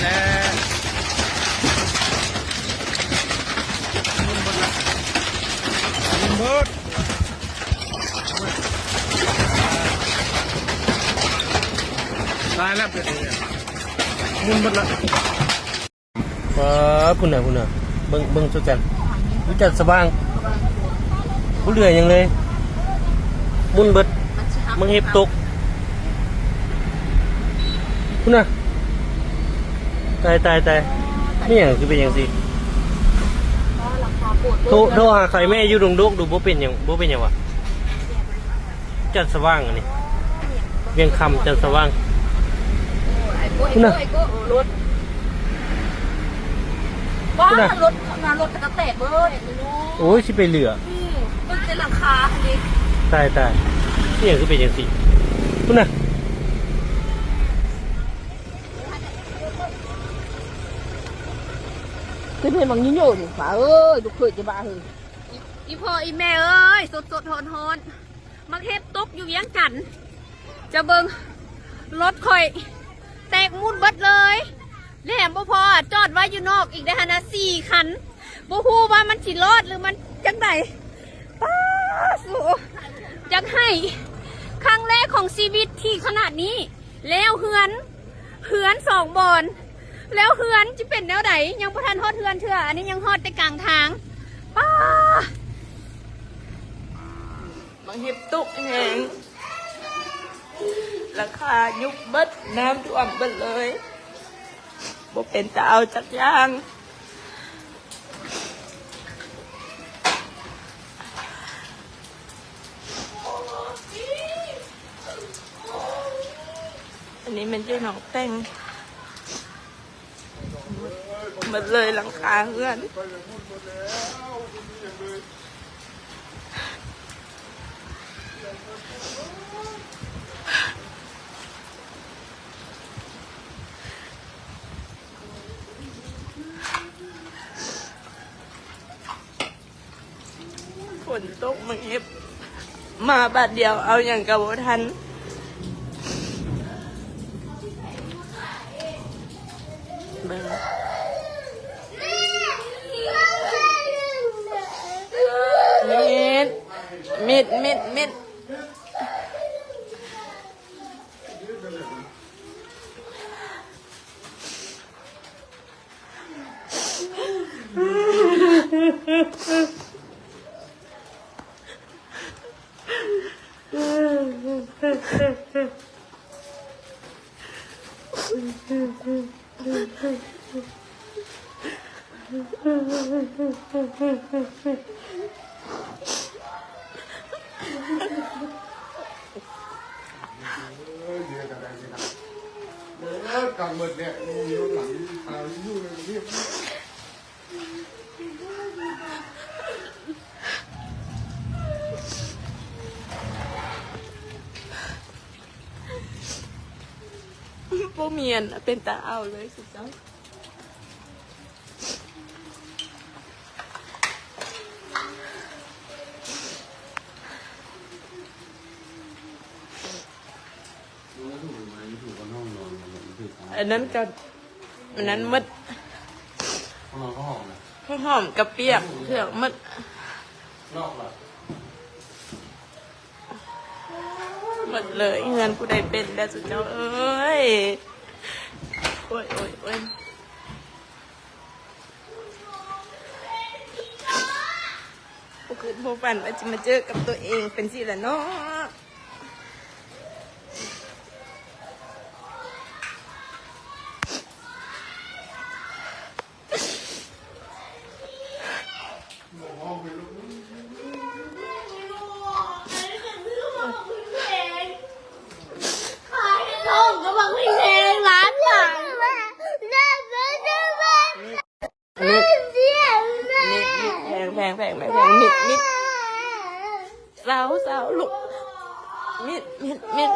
ແລ້ວ ໝຸ່ນເບິດລະ ໝຸ່ນເບິດ ຕາຍແລ້ວ ເປັນຫຍັງ ໝຸ່ນເບິດລະ. ເອີ ພຸ້ນນະ ພຸ້ນນະ ເບິ່ງ ເບິ່ງສຸດຈັນ ອຸຍ ຈັນສະຫວ່າງ ບໍ່ເຫຼືອຫຍັງເລີຍ ໝຸ່ນເບິດ ມັນເຫັບຕົກ ພຸ້ນນະ ຕາຍ ຕາຍ ຕາຍ ແມ່ນຫຍັງຄືເປັນຈັ່ງຊີ້ ໂທ ໂທຫາໄຄແມ່ຢູ່ດົງໂດກດູ ບໍ່ເປັນຫຍັງ ບໍ່ເປັນຫຍັງຫວາ ຈັນສະຫວ່າງອັນນີ້ ວຽງຄຳ ຈັນສະຫວ່າງ ພຸ້ນນະ ລົດ ວ້າ ລົດ ລົດກະແຕກເບີດ ໂອ້ຍ ຊິໄປເຫຼືອ ອືມ ເບິ່ງແຕ່ຫຼັງຄາຫັ້ນເດ ຕາຍ ຕາຍ ອີຫຍັງຄືເປັນຈັ່ງຊີ້ ພຸ້ນນະ ຄືເຫັນບັກໂຍໂຍ່ນີ້ ປ້າເອີຍ ລູກເຂີຍຈະບ້າເຮີ ອີ່ພໍ່ອີ່ແມ່ເອີຍ ສົດໆ ຮ້ອນໆ ໝາກເຫັບຕົກຢູ່ວຽງຈັນ ຈະເບິ່ງ ລົດຂ້ອຍແຕກໝຸ່ນເບິດເລີຍ ແລະ ບໍ່ພໍ ຈອດໄວ້ຢູ່ນອກອີກໄດ້ຫັ້ນນະ ສີ່ຄັນ ບໍ່ຮູ້ວ່າມັນຊິລອດ ຫຼື ມັນຈັ່ງໃດ ປ້າ ສູ້ ຢາກໄຫ້ ຄັ້ງແລກຂອງຊີວິດທີ່ຂະໜາດນີ້ ແລ້ວເຮືອນ ເຮືອນສອງບ່ອນ ແລ້ວເຮືອນຊິເປັນແນວໃດ ຍັງບໍ່ທັນຮອດເຮືອນເທື່ອ ອັນນີ້ຍັງຮອດແຕ່ກາງທາງ ປ້າ ໝາກເຫັບຕົກແຮງ ຫຼັງຄາຍຸບເບິດ ນ້ຳຖ້ວມເບິດເລີຍ ບໍ່ເປັນຕາເອົາຈັກຢ່າງ ອັນນີ້ແມ່ນຢູ່ໜອງແຕ່ງ ໝົດເລີຍຫຼັງຄາເຮືອນ ຝົນຕົກມາເກັບ ມາບາດດຽວເອົາຫຍັງກະບໍ່ທັນ ເບິ່ງ ມິດ ມິດ ມິດ ມິດ. ບໍ່ມີອັນເປັນຕາເອົາເລີຍຊຸເຈົ້າ. ອັນນັ້ນກະ ອັນນັ້ນໝົດ ຜ້າຫົ່ມກະປຽກເທື່ອໝົດ. ໝົດເລີຍ ເຮືອນຜູ້ໃດເປັນແດ່ຊຸເຈົ້າເອີຍ. ໂອ້ຍ ໂອ້ຍ ໂອ້ຍ ບໍ່ຄິດບໍ່ຝັນວ່າຊິມາເຈີກັບຕົວເອງເປັນຊີ້ລະເນາະ. ແພງ ແພງ ແພງ ແພງ ມິດ ມິດ ເຊົາ ເຊົາ ລູກ ມິດ ມິດ ມິດ.